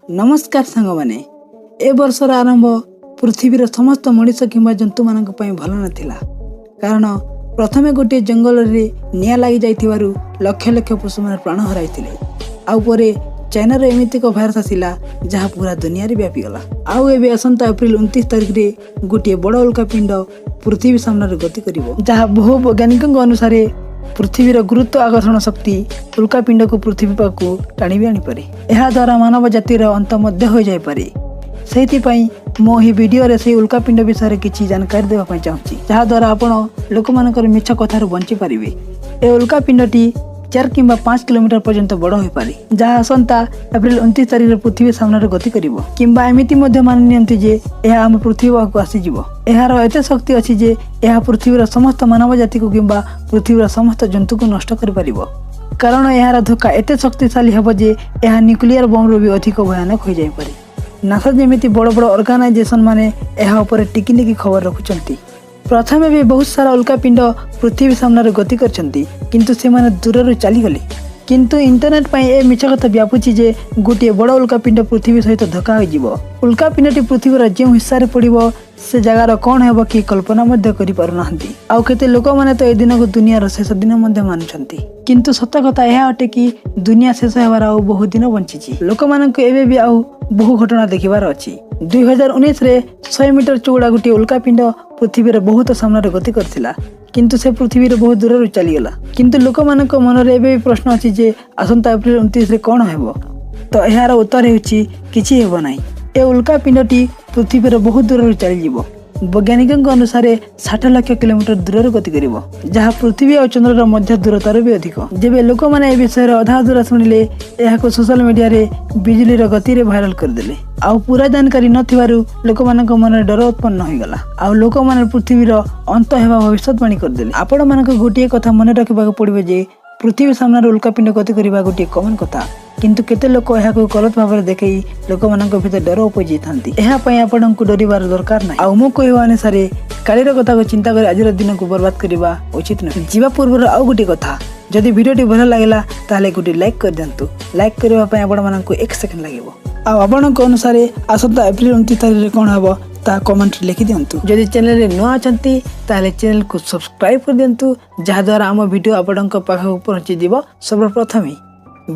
ନମସ୍କାର ସାଙ୍ଗମାନେ। ଏ ବର୍ଷର ଆରମ୍ଭ ପୃଥିବୀର ସମସ୍ତ ମଣିଷ କିମ୍ବା ଜନ୍ତୁମାନଙ୍କ ପାଇଁ ଭଲ ନଥିଲା, କାରଣ ପ୍ରଥମେ ଗୋଟିଏ ଜଙ୍ଗଲରେ ନିଆଁ ଲାଗି ଯାଇଥିବାରୁ ଲକ୍ଷ ଲକ୍ଷ ପଶୁମାନେ ପ୍ରାଣ ହରାଇଥିଲେ। ଆଉ ପରେ ଚାଇନାର ଏମିତି ଏକ ଭାଇରସ୍ ଆସିଲା, ଯାହା ପୁରା ଦୁନିଆରେ ବ୍ୟାପିଗଲା। ଆଉ ଏବେ ଆସନ୍ତା ଏପ୍ରିଲ 29 ତାରିଖରେ ଗୋଟିଏ ବଡ଼ ଉଲ୍କାପିଣ୍ଡ ପୃଥିବୀ ସାମ୍ନାରେ ଗତି କରିବ, ଯାହା ବହୁ ବୈଜ୍ଞାନିକଙ୍କ ଅନୁସାରେ ପୃଥିବୀର ଗୁରୁତ୍ୱ ଆକର୍ଷଣ ଶକ୍ତି ଉଲ୍କାପିଣ୍ଡକୁ ପୃଥିବୀ ପାଖକୁ ଟାଣି ବି ଆଣିପାରେ। ଏହାଦ୍ୱାରା ମାନବ ଜାତିର ଅନ୍ତ ମଧ୍ୟ ହୋଇଯାଇପାରେ। ସେଇଥିପାଇଁ ମୁଁ ଏହି ଭିଡ଼ିଓରେ ସେହି ଉଲ୍କାପିଣ୍ଡ ବିଷୟରେ କିଛି ଜାନକାରୀ ଦେବା ପାଇଁ ଚାହୁଁଛି, ଯାହାଦ୍ୱାରା ଆପଣ ଲୋକମାନଙ୍କର ମିଛ କଥାରୁ ବଞ୍ଚିପାରିବେ। ଏ ଉଲ୍କାପିଣ୍ଡଟି 4 କିମ୍ବା 5 କିଲୋମିଟର ପର୍ଯ୍ୟନ୍ତ ବଡ଼ ହୋଇପାରେ, ଯାହା ଆସନ୍ତା ଏପ୍ରିଲ 29 ତାରିଖରେ ପୃଥିବୀ ସାମ୍ନାରେ ଗତି କରିବ। କିମ୍ବା ଏମିତି ମଧ୍ୟ ମାନି ନିଅନ୍ତି ଯେ ଏହା ଆମ ପୃଥିବୀ ପାଖକୁ ଆସିଯିବ। ଏହାର ଏତେ ଶକ୍ତି ଅଛି ଯେ ଏହା ପୃଥିବୀର ସମସ୍ତ ମାନବ ଜାତିକୁ କିମ୍ବା ପୃଥିବୀର ସମସ୍ତ ଜନ୍ତୁକୁ ନଷ୍ଟ କରିପାରିବ, କାରଣ ଏହାର ଧକ୍କା ଏତେ ଶକ୍ତିଶାଳୀ ହେବ ଯେ ଏହା ନ୍ୟୁକ୍ଲିୟର ବମ୍ରୁ ବି ଅଧିକ ଭୟାନକ ହୋଇଯାଇପାରେ। ନାସା ଯେମିତି ବଡ଼ ବଡ଼ ଅର୍ଗାନାଇଜେସନ ମାନେ ଏହା ଉପରେ ଟିକିନିକି ଖବର ରଖୁଛନ୍ତି। ପ୍ରଥମେ ବି ବହୁତ ସାରା ଉଲ୍କାପିଣ୍ଡ ପୃଥିବୀ ସାମ୍ନାରେ ଗତି କରିଛନ୍ତି, କିନ୍ତୁ ସେମାନେ ଦୂରରୁ ଚାଲିଗଲେ। କିନ୍ତୁ ଇଣ୍ଟରନେଟ୍ ପାଇଁ ଏ ମିଛ କଥା ବ୍ୟାପୁଛି ଯେ ଗୋଟିଏ ବଡ଼ ଉଲ୍କାପିଣ୍ଡ ପୃଥିବୀ ସହିତ ଧକ୍କା ହୋଇଯିବ। ଉଲ୍କାପିଣ୍ଡଟି ପୃଥିବୀର ଯେଉଁ ହିସ୍ସାରେ ପଡ଼ିବ, ସେ ଜାଗାର କ'ଣ ହେବ କି କଳ୍ପନା ମଧ୍ୟ କରିପାରୁନାହାନ୍ତି। ଆଉ କେତେ ଲୋକମାନେ ତ ଏ ଦିନକୁ ଦୁନିଆର ଶେଷ ଦିନ ମଧ୍ୟ ମାନୁଛନ୍ତି। କିନ୍ତୁ ସତ କଥା ଏହା ଅଟେ କି ଦୁନିଆ ଶେଷ ହେବାର ଆଉ ବହୁ ଦିନ ବଞ୍ଚିଛି। ଲୋକମାନଙ୍କୁ ଏବେ ବି ଆଉ ବହୁ ଘଟଣା ଦେଖିବାର ଅଛି। 2019ରେ 100 ମିଟର ଚଉଡ଼ା ଗୋଟିଏ ଉଲ୍କାପିଣ୍ଡ ପୃଥିବୀର ବହୁତ ସାମ୍ନାରେ ଗତି କରିଥିଲା, କିନ୍ତୁ ସେ ପୃଥିବୀର ବହୁତ ଦୂରରୁ ଚାଲିଗଲା। କିନ୍ତୁ ଲୋକମାନଙ୍କ ମନରେ ଏବେ ବି ପ୍ରଶ୍ନ ଅଛି ଯେ ଆସନ୍ତା ଏପ୍ରିଲ 29ରେ କ'ଣ ହେବ? ତ ଏହାର ଉତ୍ତର ହେଉଛି, କିଛି ହେବ ନାହିଁ। ଏ ଉଲ୍କାପିଣ୍ଡଟି ପୃଥିବୀର ବହୁତ ଦୂରରୁ ଚାଲିଯିବ। ବୈଜ୍ଞାନିକଙ୍କ ଅନୁସାରେ 60 ଲକ୍ଷ କିଲୋମିଟର ଦୂରରେ ଗତି କରିବ, ଯାହା ପୃଥିବୀ ଆଉ ଚନ୍ଦ୍ରର ମଧ୍ୟ ଦୂରତାରୁ ବି ଅଧିକ। ଯେବେ ଲୋକମାନେ ଏ ବିଷୟରେ ଅଧା ଅଧୁରା ଶୁଣିଲେ, ଏହାକୁ ସୋସିଆଲ ମିଡ଼ିଆରେ ବିଜୁଳିର ଗତିରେ ଭାଇରାଲ କରିଦେଲେ। ଆଉ ପୁରା ଜାନକାରୀ ନଥିବାରୁ ଲୋକମାନଙ୍କ ମନରେ ଡର ଉତ୍ପନ୍ନ ହୋଇଗଲା ଆଉ ଲୋକମାନେ ପୃଥିବୀର ଅନ୍ତ ହେବା ଭବିଷ୍ୟତବାଣୀ କରିଦେଲେ। ଆପଣମାନଙ୍କୁ ଗୋଟିଏ କଥା ମନେ ରଖିବାକୁ ପଡ଼ିବ ଯେ ପୃଥିବୀ ସାମ୍ନାରେ ଉଲ୍କାପିଣ୍ଡ ଗତି କରିବା ଗୋଟିଏ କମନ କଥା, କିନ୍ତୁ କେତେ ଲୋକ ଏହାକୁ ଗଲତ ଭାବରେ ଦେଖେଇ ଲୋକମାନଙ୍କ ଭିତରେ ଡର ଉପୁଜାଇଥାନ୍ତି। ଏହା ପାଇଁ ଆପଣଙ୍କୁ ଡରିବାର ଦରକାର ନାହିଁ। ଆଉ ମୁଁ କହିବା ଅନୁସାରେ କାଲିର କଥାକୁ ଚିନ୍ତା କରି ଆଜିର ଦିନକୁ ବର୍ବାଦ କରିବା ଉଚିତ ନୁହେଁ। ଯିବା ପୂର୍ବରୁ ଆଉ ଗୋଟିଏ କଥା, ଯଦି ଭିଡ଼ିଓଟି ଭଲ ଲାଗିଲା, ତାହେଲେ ଗୋଟିଏ ଲାଇକ୍ କରିଦିଅନ୍ତୁ। ଲାଇକ୍ କରିବା ପାଇଁ ଆପଣମାନଙ୍କୁ ଏକ ସେକେଣ୍ଡ ଲାଗିବ। ଆଉ ଆପଣଙ୍କ ଅନୁସାରେ ଆସନ୍ତା ଏପ୍ରିଲ 29 ତାରିଖରେ କ'ଣ ହେବ, ତାହା କମେଣ୍ଟରେ ଲେଖିଦିଅନ୍ତୁ। ଯଦି ଚ୍ୟାନେଲରେ ନୂଆ ଅଛନ୍ତି, ତାହେଲେ ଚ୍ୟାନେଲକୁ ସବସ୍କ୍ରାଇବ୍ କରିଦିଅନ୍ତୁ, ଯାହାଦ୍ୱାରା ଆମ ଭିଡ଼ିଓ ଆପଣଙ୍କ ପାଖକୁ ପହଞ୍ଚିଯିବ ସର୍ବପ୍ରଥମେ।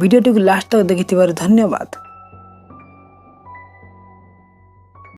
ଭିଡ଼ିଓଟିକୁ ଲାଷ୍ଟ ତକ ଦେଖିଥିବାରୁ ଧନ୍ୟବାଦ।